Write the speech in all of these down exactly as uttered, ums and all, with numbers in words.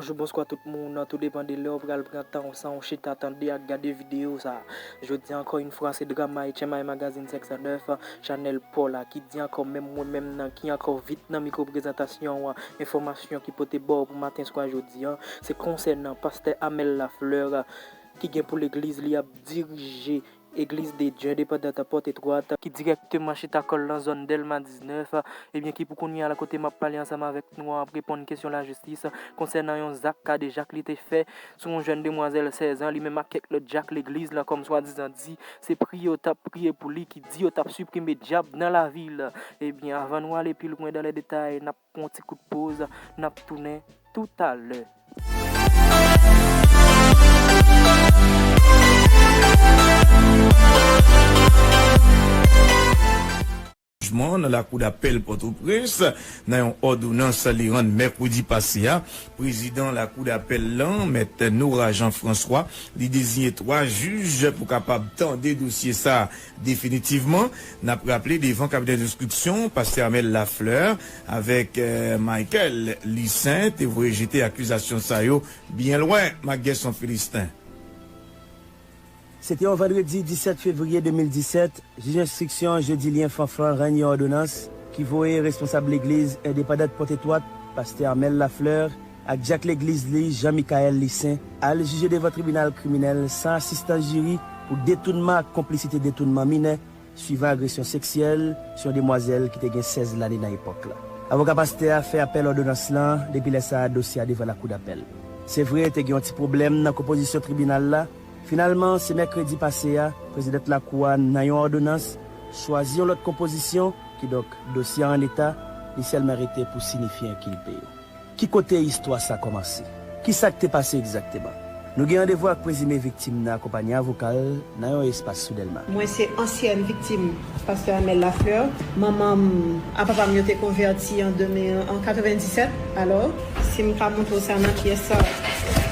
Bonjou, bonswa tout moun, tou depann de lè w pral pran tan w san w chita tande ak gade videyo sa. Jodi a, ankò yon fwa, se Drama H M I Magazine sèk san nèf, chanèl pa w la, ki di ankò, menm mwen menm nan, ki ankò vit nan mikwo prezantasyon an, enfòmasyon ki pote ba w pou maten swa jodi a, se konsènan pastè Amel Lafleur, ki gen pou legliz li ap dirije Eglise de Dieu Indépendante Porte Étroite, ki dirèkteman chita kò l nan zòn Dèlma diznèf, ebyen, ki pou kounye a la, kote m ap pale ansanm avèk nou an, ap reponn kesyon lajistis konsènan yon zak kadejak li te fè sou yon jèn demwazèl sèz an, li menm ak kèk lòt dyak legliz lan, kòm swadizan di se priye yo t ap priye pou li ki di yo t ap siprime dyab nan lavi l. Ebyen, avan nou ale pi lwen dan lè detay, n ap pran yon ti kout poz, n ap tounen toutalè. Jijman nan lakou dapèl Pòtoprens, nan yon òdonans li rann mèkredi pase a, prezidan lakou dapèl lan, mèt Nora Jean François, li deziyen twa jij pou kapab tande dosye sa a definitivman. N ap raple, devan kabinè denstriksyon, pastè Amel Lafleur avèk, eh, Michael Licent te voye jete akizasyon sa yo byen lwen, Mak Gèson Filisten. Se te yon vandredi disèt fevriye de mil disèt, jij enstriksyon Jodilien Fanfan rann yon òdonans ki voye responsab legliz Endepandant Pòt Etwat, pastè Amel Lafleur, ak dyak legliz li, Jean Michael Licent, al jije devan tribinal kriminèl san asistans jiri pou detounman ak konplisite detounman minè, swivan agresyon seksyèl sou yon demwazèl ki te gen sèz lane nan epòk la. Avoka pastè a fè apèl òdonans lan, depi lè sa a, dosye a devan lakou dapèl. Se vre, te gen yon ti pwoblèm nan konpozisyon tribinal la. Finalman, se mèkredi pase a, prezidant lakou a, nan yon òdonans, chwazi yon lòt konpozisyon, kidonk, dosye a an eta, li sèlman rete pou sinifye enkilpe yo. Ki kote istwa sa kòmanse? Ki sa k te pase egzakteman? Nou gen randevou ak prezime viktim nan akonpanye avoka l nan yon espas sou Dèlma. Mwen se ansyèn viktim pastè Amel Lafleur. Manman m ak papa m yo te konvèti an de mil, an katrevendisèt. Alò, si m ka montre w sa nan pyès sa,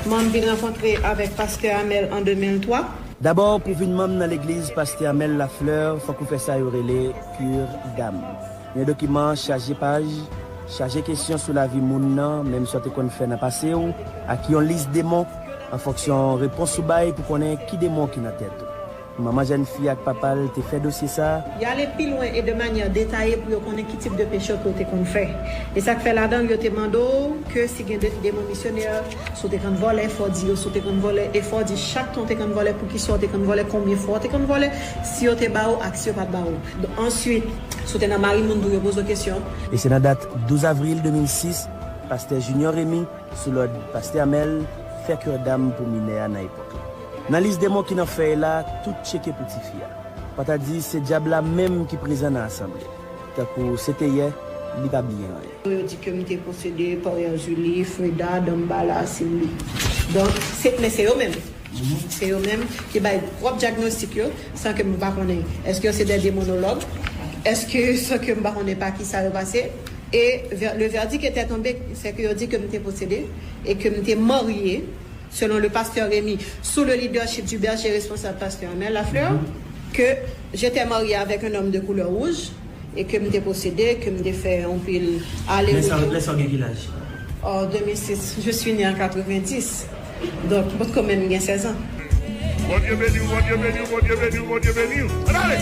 mwen m vin rankontre avèk pastè Amel an de mil twa. Dabò, pou vin manm nan legliz pastè Amel Lafleur, fòk ou fè sa yo rele cure d'âme. Yon dokiman chaje paj, chaje kesyon sou lavi moun nan, menm sa w te konn fè nan pase w, ak yon lis demon, an fonksyon repons ou bay pou konnen ki demon ki nan tèt ou. Manman jèn fi ak papa l te fè dosye sa a. Y ale pi lwen e de manyè detaye pou yo konnen ki tip de peche ke w te konn fè. E sa k fè ladan l, yo te mande w ke si gen de, demon misyonè, si w te konn vòlè, fò w di yo, si w te konn vòlè, e fò w di chak tan w te konn vòlè, poukisa w te konn vòlè, konbyen fwa w te konn vòlè, si yo te ba w ak si yo pa t ba w. Answit, si w te nan mari moun tou, yo poze w kesyon. E se nan dat douz avril de mil sis, pastè Junior Remy, sou lòd pastè Amel, fè cure d'âme pou minè a nan epòk la. Nan lis demon ki nan fèy la, tout tcheke pou tifi a. Pa ta di se dyab la menm ki prezan nan asanble. Tankou se te yè, li pa bliye anyen. Yo di ke m te posede pa Erzulie, Freda, Dambala, Cindy. Donk, se, men se yo menm. Se yo menm ki bay pwòp dyagnostik yo, san ke m pa konnen èske yo se de demonològ, èske, san ke m pa konnen pa ki sa yo pase. E vè-, le verdict était tombé, c'est que yo di ke m te posede e ke m te marye, selon le pasteur Remy, sous le leadership du berger responsable pasteur Amel Lafleur, que j'étais mariée avec un homme de couleur rouge et que m te posede, ke m te fè anpil ale retour. Lè sa w gen ki laj? En deux mille six, je suis née en quatre-vingt-dix. Donk, mwen kanmenm gen sèz an. Bondye beni w, Bondye beni w, Bondye beni w, Bondye beni w. Ann ale!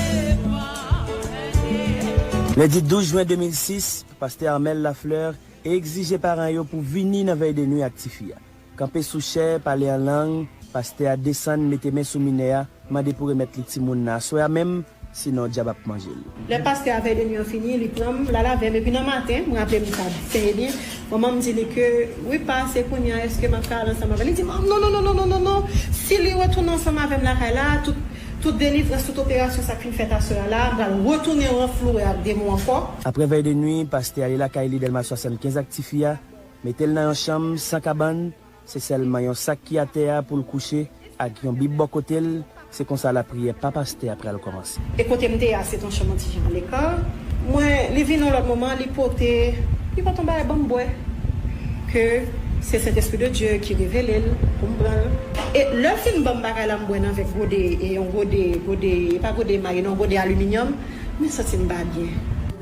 Lendi douz jen de mil sis, pastè Amel Lafleur egzije paran yo pou vini nan vèy de nwi ak tifi a. Kanpe sou chè, pale an lang, pastè a desann, mete men sou minè a, mande pou remèt li timoun nan aswè a menm, sinon dyab ap manje l. Lè pastè a vèy de nwi an fini, li pran m, l al avè m, epi nan maten, m raple m sa trè byen, manman m di li ke, wi pa, se kounye a, èske m ap ka al ansanm avè l? Li di m, non, non, non, non, non, non, non, si li retounen ansanm avè m lakay la, tout, tout delivrans, tout operasyon sa k fin fèt aswè a la, m pral retounen ranflouwe ak demon ankò. Apre vèy de nwi, pastè ale lakay li Dèlma swasannkenz ak tifi a, mete l nan yon chanm san kabann, se sèlman yon sak ki atè a pou l kouche ak yon bib bò kote l, se konsa lapriyè pa pastè a pral kòmanse. E kote m te ye a, se t yon chanm yon ti jan aleka. Mwen, li vin yon lòt moman, li pote, li pote yon bagay ban m bwè. Ke se Sentespri de Dye ki revele l pou m pran l. E lè l fin ban m bagay la, m bwè nan vè gode, e yon gode, gode, e pa gode emaye, non, gode aliminyòm, mwen santi m pa byen.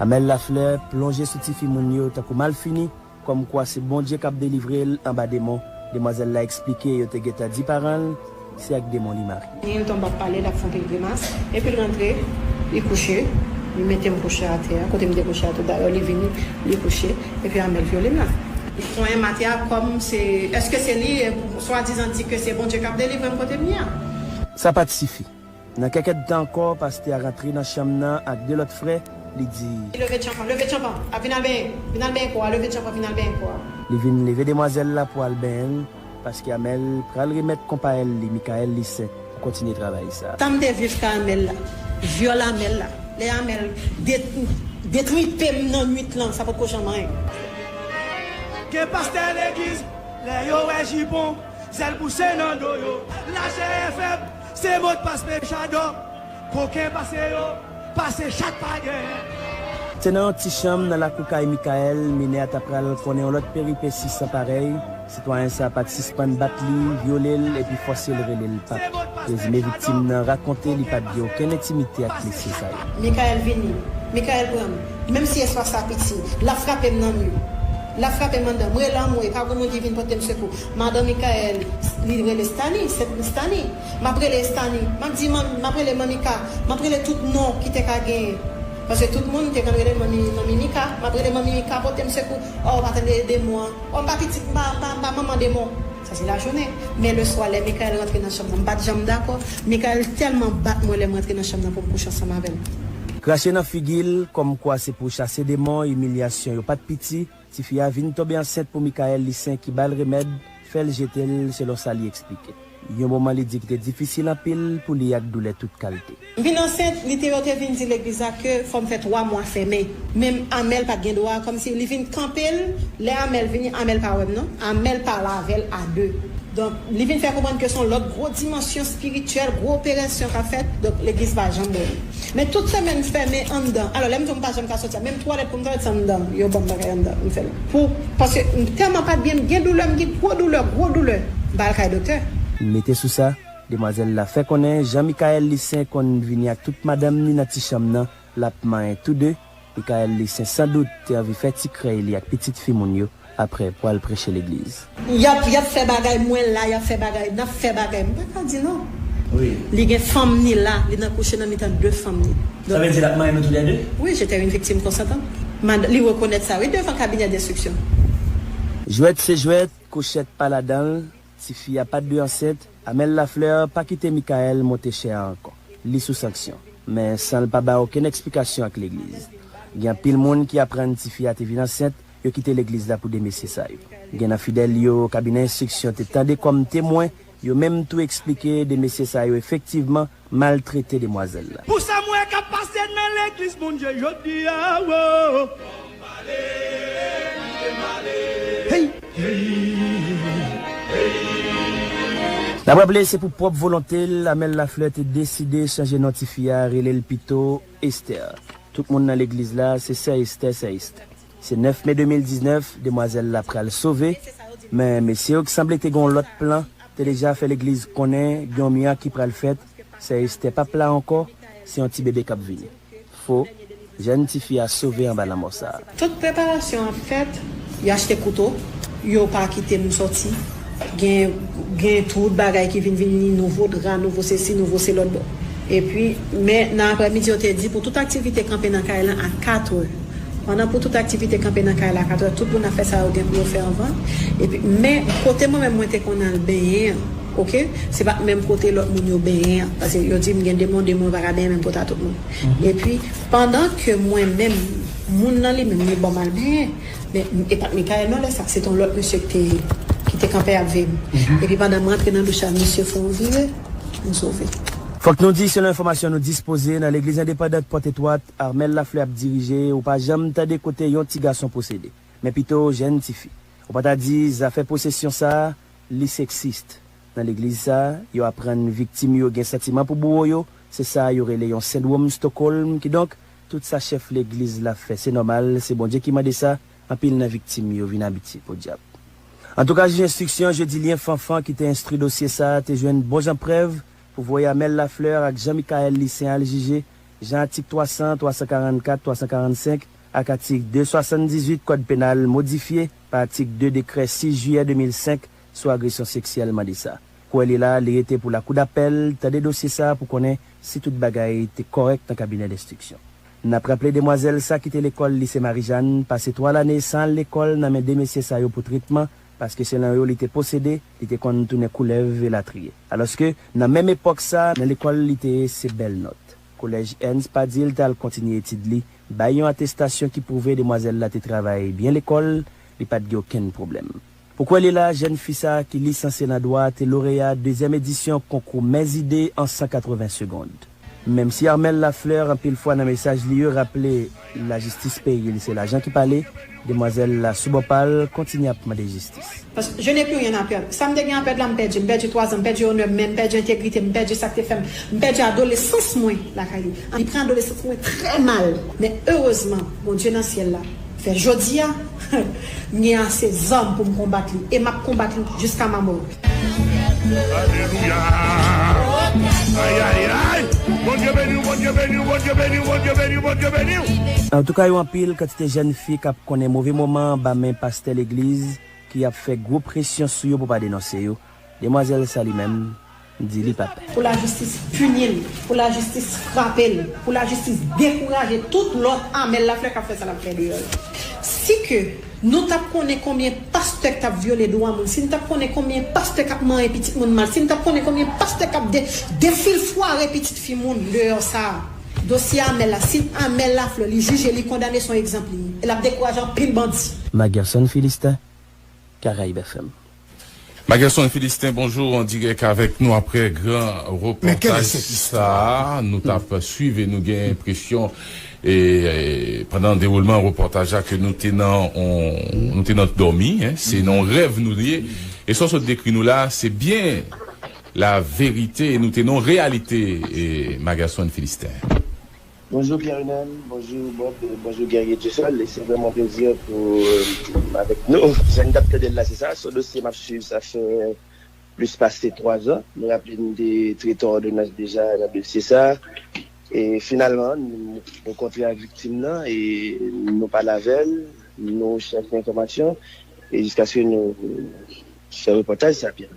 Amel Lafleur plonje sou tifi moun yo tankou malfini, kòmkwa se Bondye k ap delivre l anba demon Demwazèl la eksplike yo te gentan di paran l se ak demon li marye. Li tonbe ap pale, l ap fè anpil grimas. Epi l rantre, li kouche. Li mete m kouche atè a, kote m te kouche a tou dayè, li vini, li kouche. Epi Amèl vyole m la. Li konyen m atè a kòm se, èske se li, swadizan di ke se Bondye k ap delivre m kote m ye a? Sa pa t sifi. Nan kèk èdtan ankò, pastè a rantre nan chanm nan ak de lòt frè, li di. Leve tchanpan, leve tchanpan, ap vin al benyen, vin al benyen kò a, leve tchanpan, vin al benyen kò a. Li vin leve demwazèl la pou al benyen l, paske Amèl pral remèt konpayèl li, Mikayèl Lisen, pou kontinye travay sa. Sa m te viv kay Amèl la, vyòl Amèl la, lè Amèl det, detripe m nan nuit lan, sa potko janm anyen. Gen pastè legliz, lè yo wè jipon, zèl pouse nan do yo, lachè fèb, se modpas pechadò, koken pase yo, pase chat pa gen. Se nan yon ti chanm nan lakou kay Mikayèl, minè a ta pral konnen yon lòt peripesi san parèy. Sitwayen sa a pa t sispann bat li, vyole l epi fòse l rele l pap. Prezime viktim nan rakonte li pa t gen okenn entimite ak mesye sa yo. Mikayèl vini, Mikayèl pran m. Menm si espas la piti, l ap frape m nan mi. L ap frape m anndan. M rele anmwe, pa gen moun ki vin pote m sekou. Madan Mikayèl, li rele Stani, se Stani. M ap rele Stani. M ap di, m ap rele Manmi Ka. M ap rele tout non ki te ka genyen. Paske tout moun te konn rele m Manmi, Manmi Mika. M ap rele Manmi Mika, pote m sekou. O, w pa tande demon an. O, m pa pitit, m pa, m pa, m pa manman demon. Sa se lajounen. Men leswa, lè Mikayèl rantre nan chanm nan, m pa t janm dakò. Mikayèl tèlman bat mwen lè m rantre nan chanm nan pou m kouche ansanm avè l. Krache nan figi l, kòmkwa se pou chase demon, imilyasyon yo pa t piti. Tifi a vin tonbe ansent pou Mikayèl Lisen ki ba l remèd, fè l jete l, selon sa li eksplike. Yon moman li di ki te difisil anpil pou li ak doulè tout kalte. M vin ansent, li te yo te vin di legliz la ke fò m fè twa mwa fèmen. Men Amèl pa t gen dwa, kòmsi li vin kanpe l, lè Amèl vini, Amèl pa wè m non. Amèl pale avè l a de. Donk, li vin fè konprann ke se yon lòt gwo dimansyon espirityèl, gwo operasyon k ap fèt. Donk, legliz pa janm wè m. Men tout semèn fèmen anndan. Alò, lè m di w m pa janm ka soti a, menm twalèt pou m twalèt se anndan. Yo ban m bagay anndan, m fè l. Pou, paske m tèlman pa t byen, m gen doulè, m gen gwo doulè, gwo doulè. M pa al kay doktè. Mete sou sa, demwazèl la fè konnen jan Mikayèl Lisen konn vini ak tout madanm ni nan ti chanm nan, l ap manyen tou de. Mikayèl Lisen sandout te anvi fè ti krèy li ak pitit fi moun yo. Apre, pou al preche legliz. Y ap, y ap fè bagay, mwen la, y ap fè bagay, n ap fè bagay. M pa ka di non. Wi. Li gen fanm ni la, li nan kouche nan mitan de fanm ni. Sa vle di l ap manyen nou toulède? Wi, je te yon viktim konsantan. Mad, li rekonèt sa, wi, devan kabinè denstriksyon. Jwèt se jwèt, kouchèt pa ladan l, tifi a pa t dwe ansent, Amèl Laflè pa kite Mikayèl monte chè a ankò. Li sou sanksyon, men san l pa bay okenn eksplikasyon ak legliz. Gen anpil moun ki aprann tifi a te vin ansent, yo kite legliz la pou de mesye sa yo. Gen nan fidèl yo, kabinè enstriksyon te tande kòm temwen, yo menm tou eksplike de mesye sa yo efektivman maltrete demwazèl la. Pou sa m wè k ap pase nan legliz Bondye jodi a, wo. N ap raple, se pou pwòp volonte l, Amèl Laflè te deside chanje non tifi a, rele l pito Esther. Tout moun nan legliz la, se sè Esther, sè Esther. Se nèf me de mil diznèf, demwazèl la pral sove, men mesye yo ki sanble te gen yon lòt plan, te deja fè legliz konnen gen yon mirak ki pral fèt, sè Esther p ap la ankò, se yon ti bebe k ap vini. Fo, jèn tifi a sove anba lanmò sa a. Tout preparasyon ap fèt, y achte kouto, yo pa kite m sòti. Gen, gen tout bagay ki vin vini, nouvo dra, nouvo sesi, nouvo se lòt bò. Epi, men nan aprèmidi, yo te di pou tout aktivite kanpe nan kay lan a katrè. Pandan pou tout aktivite kanpe nan kay la a katrè, tout moun ap fè sa yo gen pou yo fè anvan. Epi, men kote mwen menm mwen te konn al benyen an, oke? Se pa t menm kote lòt moun yo benyen an. Paske yo di m gen demon, demon yo pa ka benyen menm kote a tout moun. Epi, pandan ke mwen menm, moun nan li menm, li ban m al benyen, men e pa t Mikayèl non lè sa, se t yon lòt mesye ki te, ki te kanpe ap veye m. Epi pandan m rantre nan douch la, misye fè yon vire, m sove. Fòk nou di, selon enfòmasyon nou dispoze, nan legliz endepandant Pòt Etwat, Amèl Laflè ap dirije, ou pa janm tande kote yon ti gason posede, men pito jèn tifi. Ou pa ta di zafè posesyon sa a, li seksis. Nan legliz sa a, yo aprann viktim yo gen santiman pou bouwo yo, se sa yo rele yon sendwòm Stockholm, kidonk, tout sa chèf legliz la fè, se nòmal, se Bondye ki mande sa, anpil nan viktim yo vin abitye, podyab. Antouka, jij enstriksyon Jedilyen Fanfan ki te enstwi dosye sa a te jwenn bon jan prèv pou voye Amèl Laflè ak Jean Michaël Lissaint al jije, jan atik twa san, twa san karannkat, twa san karannsenk ak atik de swasanndizuit Kòd Penal modifye pa atik de dekrè sis jiyè de mil senk sou agresyon seksyèl mande sa. Kou èl ye la, li rete pou lakou dapèl tande dosye sa a pou konnen si tout bagay te kòrèk nan kabinè denstriksyon. N ap raple demwazèl sa kite lekòl lise Marijàn, pase twa lane san al lekòl nan men de mesye sa yo pou tretman, paske selon yo li te posede, li te konn tounen koulèv elatriye. Alòske, nan menm epòk sa, nan lekòl li te ye se bèl nòt. Kolèj Ernst pa di l t al kontinye etid li, bay yon atestasyon ki pwouve demwazèl la te travay byen lekòl, li pa t gen okenn pwoblèm. Pou kou èl ye la, jèn fi sa a ki lisansye nan dwa te loreya dezyèm edisyon konkou Mèzide an san katreven segond. Menm si Armel Lafleur anpil fwa nan mesaj li yo raple lajistis peyi l se lajan ki pale, demwazèl la sou bò pa l kontinye ap mande jistis. Paske je n'ai plus rien à perdre. Sa m te gen a pèd la, m pèdi. M pèdi twa zan, m pèdi onè m, men m pèdi entegrite m, m pèdi sa k te fè m, m pèdi adolesans mwen lakay li. Li pran adolesans mwen trè mal. Men erezman, Bondye nan syèl la fè jodi a, m gen ase zam pou m konbat li. E m ap konbat li jiska ma mò. Alelouya! Ay, ay, ay! Bondye beni w, Bondye beni w, Bondye beni w, Bondye beni w, Bondye beni w! Antouka, yo anpil kantite jèn fi k ap konnen move moman anba men pastè legliz ki ap fè gwo presyon sou yo pou pa denonse yo. Demwazèl sa li menm di li pa pè. Pou lajistis pini l, pou lajistis frape l, pou lajistis dekouraje tout lòt Armel Lafleur k ap fè sa l ap fè deyò yo. Si ke nou t ap konnen konbyen pastè k t ap vyole dwa moun, si n t ap konnen konbyen pastè k ap manyen pitit moun mal, si n t ap konnen konbyen pastè k ap de, defilfware pitit fi moun deyò sa a, dosye Armel la, si Armel Lafleur li jije, li kondane, se yon egzanp li ye. E l ap dekouraje anpil bandi. Magerson Philistin, Caraïbes F M. Magerson Philistin, bonjou, an dirèk avèk nou aprè gran repòtaj sa a. Nou t ap swiv e nou gen enpresyon, e, e, pandan dewoulman repòtaj la ke nou te nan, on, nou te nan dòmi, en, se nan yon rèv nou ye. E sa w sot dekri nou la, se byen la verite, e nou te nan yon reyalite, e, Magerson Philistin. Bonjou Pierre Renel, bonjou Bob, e bonjou Guerrier Dieuseul. E se vrèman yon plezi pou, e, avèk nou. Jan n t ap tande l la, se sa. Se yon dosye m ap swiv, sa fè plis pase twa zan. Nou raple n te trete yon òdonans deja nan dosye sa. E finalman, nou rankontre ak viktim nan e nou pale avè l, nou chèche enfòmasyon e jiskaske nou fè repòtaj sa, Pierre.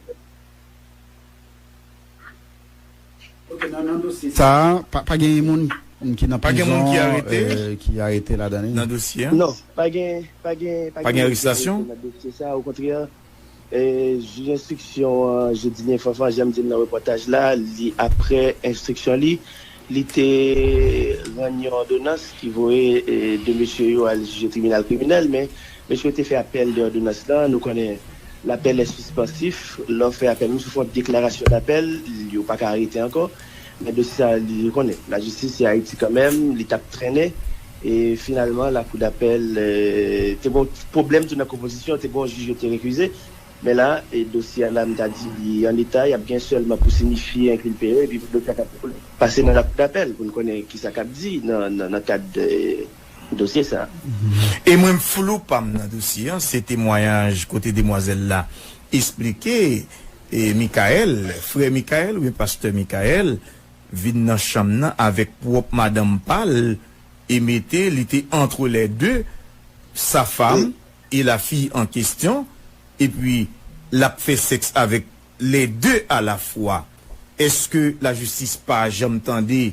Ok, nan, nan dosye sa a, pa, pa gen moun ki nan prizon, ki arete? Euh, ki arete ladan li. Nan dosye a? Non, pa gen, pa gen, pa gen arestasyon nan dosye sa a. Okontrè, euh, jij enstriksyon an, Jodilien Fanfan, jan m di l nan repòtaj la, li, aprè enstriksyon li, li te rann yon òdonans ki voye, euh, de mesye yo al jije tribinal kriminèl, men mesye yo te fè apèl de òdonans lan. Nou konnen lapèl est suspensif. Lè w fè apèl, menm si w fè yon deklarasyon dapèl, yo pa ka arete ankò. Men dosye sa, li konnen lajistis se Ayiti kanmenm, li t ap trennen. E finalman, lakou dapèl, euh, te gen yon pwoblèm tou nan konpozisyon, te gen yon jij yo te rekize. Men la, e dosye a la, m ta di, li an eta, y ap gen sèlman pou sinifye enkilpe yo, epi dosye a ka pase nan lakou dapèl pou n konnen kisa k ap di nan, nan, nan kad, euh, dosye sa a. E mwen, flou pa m nan dosye an, se temwayaj kote demwazèl la esplike, e Michael, frè Michael oubyen pastè Michael, vin nan chanm nan avèk pwòp madanm pa l e mete, li te entre les deux, sa femme et la fille en question, epi l ap fè sèks avèk les deux à la fois. Èske lajistis pa janm tande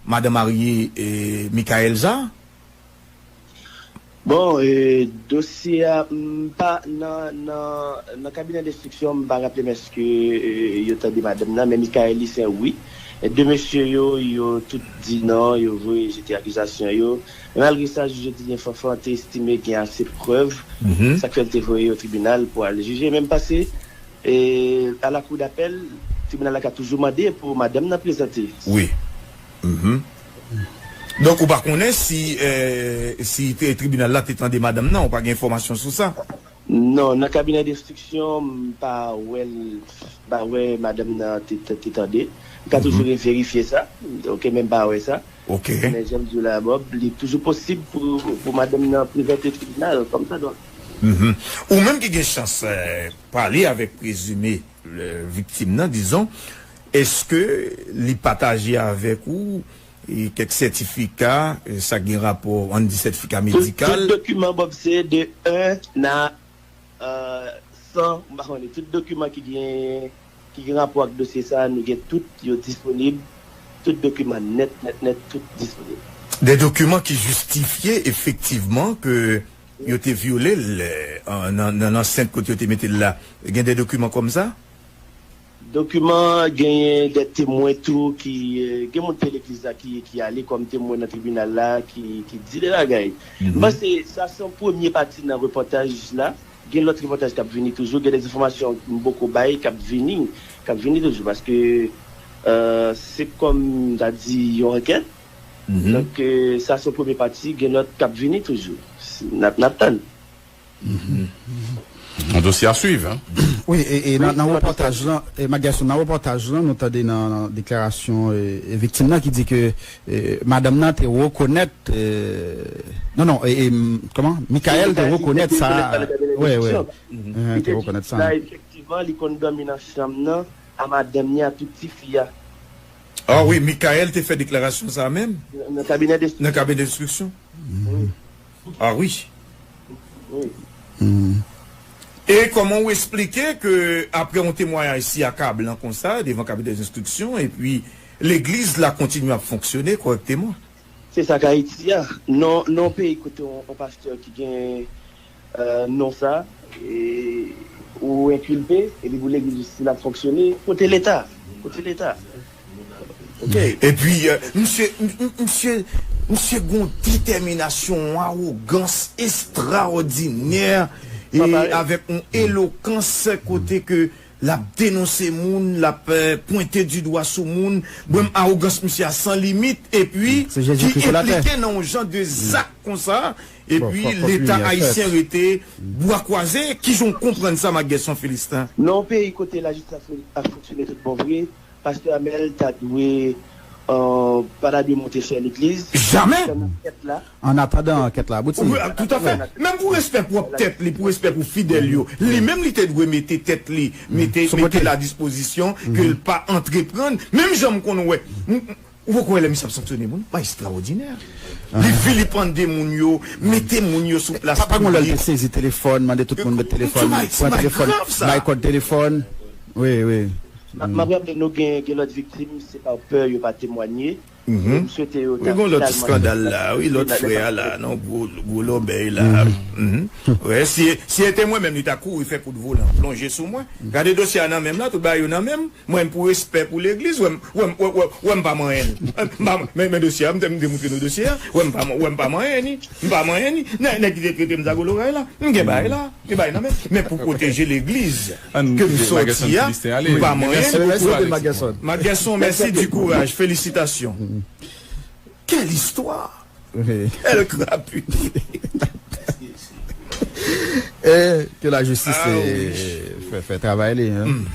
madan marye, e, Michael sa? Bon, e, dosye a, m pa nan, nan, nan kabinè denstriksyon, m pa raple m èske, e, yo tande madanm nan, men Michael li se wi. E de mesye yo, yo tout di non, yo voye jete akizasyon yo. Men malgre sa, jij Jodilien Fanfan te estime gen ase prèv, sa k fè l te voye yo tribinal pou al jije. Men m panse, e, a la kou dapèl, tribinal la ka toujou mande pou madanm nan prezante. Wi. Donk, ou pa konnen si, eh, si te, tribinal la te tande madanm nan, ou pa gen enfòmasyon sou sa? Non, nan kabinè denstriksyon, m pa wè l, m pa wè madanm nan te, te, te tande. M ka toujou reverifye sa. Ok, men m pa wè sa. Ok. Men jan m di w la, Bob, li toujou posib pou, pou madanm nan prezante tribinal, kòmsadwa. Ou menm ki gen chans, eh, pale avèk prezime, eh, viktim nan, dizon, èske li pataje avèk ou, e, kèk sètifika, e, sa gen rapò, ann di sètifika medikal? Tout, tout dokiman, Bob, se de un à, euh, san, m pa konnen, tout dokiman ki gen, ki gen rapò ak dosye sa a, nou gen tout yo disponib. Tout dokiman nèt, nèt, nèt, tout disponib. De dokiman ki jistifye efektivman ke yo te vyole l, eh, an, nan, nan ansent kote yo te mete l la. Gen de dokiman kòm sa? Dokiman, genyen de temwen tou ki, eh, gen moun te legliz la ki, ki ale kòm temwen nan tribinal la, ki, ki di de bagay. M panse sa se yon premye pati nan repòtaj la. Gen lòt repòtaj k ap vini toujou, gen de enfòmasyon m poko bay k ap vini, k ap vini toujou, paske, eh, se kòm m ta di yon ankèt. Donk, eh, sa se yon premye pati, gen lòt k ap vini toujou. Si, n ap, n ap tann. Un dossier à suivre, hein? Wi, e, e nan, nan repòtaj lan, e, Mac Garçon, nan repòtaj lan, nou tande nan, nan deklarasyon e, e viktim nan ki di ke e, madanm nan te rekonèt, e, non, non, e, e, m- kòman? Michael te rekonèt sa. Wi, wi. Te rekonèt sa. La, efektivman, li konn dòmi nan chanm nan a madanm ni a tout tifi a. Ah wi, Michael te fè deklarasyon sa menm? Nan kabinè de Nan kabinè enstriksyon? Ah wi. E kòman ou eksplike ke apre yon temwayaj si akablan konsa devan kabinè enstriksyon epi legliz la kontinye ap fonksyone kòrèkteman? Se sa k Ayiti a. Non, non peyi kote yon, yon pastè ki gen eh, non sa, e, ou enkilpe, epi pou legliz ou si l ap fonksyone, kote Leta? Kote Leta? Ok. Epi, eh, misye, m- m- misye, misye gon detèminasyon, yon awogans estraòdinè, e avèk yon elokans kote ke l ap denonse moun, l ap eh, pwente di dwa sou moun. Bon, awogans misye a san limit, epi ki enplike nan yon jan de zak konsa, epi Leta ayisyen rete bwa kwaze. Kijan w konprann sa, Mac Guerson Philistin? Nan yon peyi kote lajistis ap fonksyone tout bon vre, pastè Amel ta dwe, eh, pa ta dwe monte chè legliz. Jamè! An atandan ankèt la abouti. Toutafè. Menm pou respè pwòp tèt li, pou respè pou fidèl yo, li menm li te dwe mete tèt li, mete, mete l a dispozisyon ke l pa antreprann. Menm jan m konn wè, m- m- ou poko wè lè misye ap sanksyone moun, pa estraòdinè. Li vilipande moun yo, mete moun yo sou plas piblik. Pa gon lè l te sezi telefòn, mande tout moun met telefòn, pran telefòn, bay kòd telefòn. Wi, wi. M ap raple nou gen, gen lòt viktim, se pa pè yo pa temwanye. M swete yo ta. Wi, gon lòt eskandal la, wi, lòt frè a la, non, gwo, gwo lòbèy la. Wi, si, si se te mwen menm, li ta kouri fè kout volan, plonje sou mwen. Gade dosye a nan men m la, tout bagay yo nan men m. Mwen, pou respè pou legliz, wè m, wè m, wè, wè, wè m pa manyen l. M pa, men, men dosye a, m te, m te moutre nou dosye a. Wè m pa, wè m pa manyen ni. M pa manyen ni. Nèg, nèg ki te trete m sa gwo loray la. M gen bagay la. Li bay nan men. Men pou pwoteje legliz ke m sòti a, m pa manyen. Mac Guerson, mèsi di kouraj, felisitasyon. Quelle histoire! Quelle crapule! Eh, que la justice eh, fait, fait travail, hein.